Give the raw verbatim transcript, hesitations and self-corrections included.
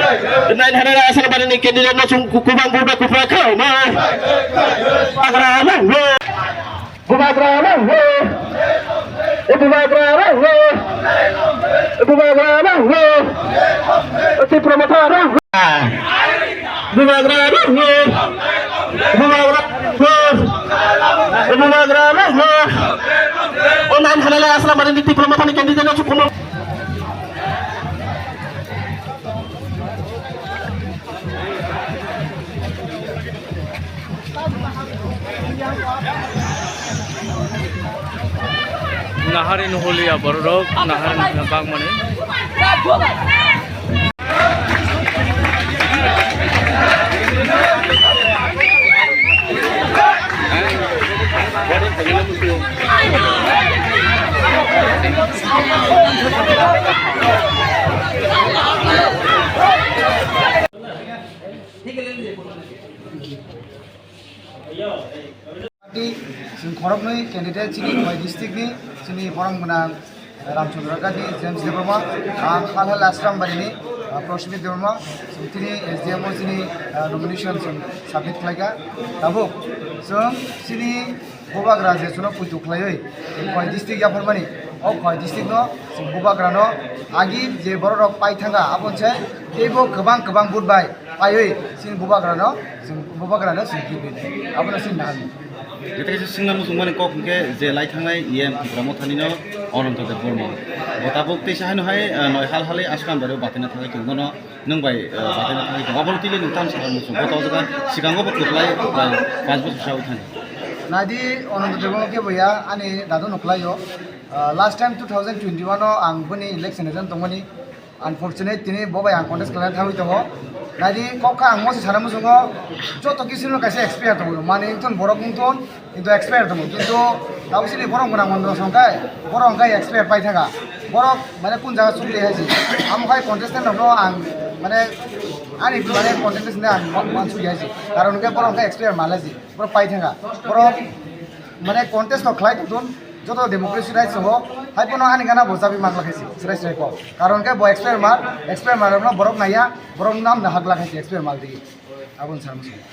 Nine hundred Asrambari ni candidate no chung ku-, kubang buda kupra khao ma. Bubagra nango. Bubagra nango. Bubagra nango. Bubagra nango. Tipra Motha nango. Bubagra nango. Bubagra nango. Bubagra nango. O nine hundred Asrambari ni Tipra Motha ni candidate no chung kubang. Nahari nuhulia bororok, nahari nuhulia bagmani. Party chwng khoroknwi candidate chini Khowai district ni, chini borok gwnang Ramchandra Gandhi, James Debbarma, ang Halhal Asrambari ni, ah, Prashmit Debbarma, chwng tini S D M o chini, ah, nomination chwng submit khlaikha. Tabuk chwng chini Bubagra je chwngno poito khlaiwi Khowai district yapharmani, o Khowai district no chwng Bubagra no agi je borok rok pai thangkha, aboni se teibo kwbang kwbang vote bai paiwi chini Bubagra no chwng, Bubagra no chwng gift rwnai, abono chini nahani. Jete kaisa swngna muchungmani kok hwnkhe je lai thangnai E M Tipra Mothani no Ananto Debbarma. Bo tabuk teisa haino hai, ah, noi hal halwi Asrambari o batina thangwi tongo no. Nwng bai, eh, bathai bathai tongo. Obono twi le nwng tamo sakha muchung. Bo to jaga sikango bo kwplai, eh, panch bochor sawi thani. Naidi, Ananto Debbarma khe bo ya, ani dadu no khlai o. Ah, last time two thousand twenty-one o ang boni election agent tongmani. Unfortunate, tini bo bai ang contest khlaina thangwi tongo. Naidi, kok kha ang mo se sana muchungo, joto kisu no kaisa experience tongo. Mani wngthon, borok wngthon, Kintu expire tongo, kintu tabuk chini borok gwnang mandra song khai, borok hwnkhe expire pai thangkha. Borok mane kun jaga chukli hai si. Amo khai contestant rokno ang mane ani mane contestant ni ang man, man chukli hai si. Karon hwnkhe borok hwnkhe expire mal hai si. Borok pai thangkha. Borok mane contest rok khlai tongthun, joto democracy rights tongo. Hai phano ani gana bo chabi mang lai hai si. Chwrai chwrai kok. Karon hwnkhe bo expire mal, expire mal rokno borok naiya, borok nam da hak lai hai si expire mal di. Aboni sana muchung.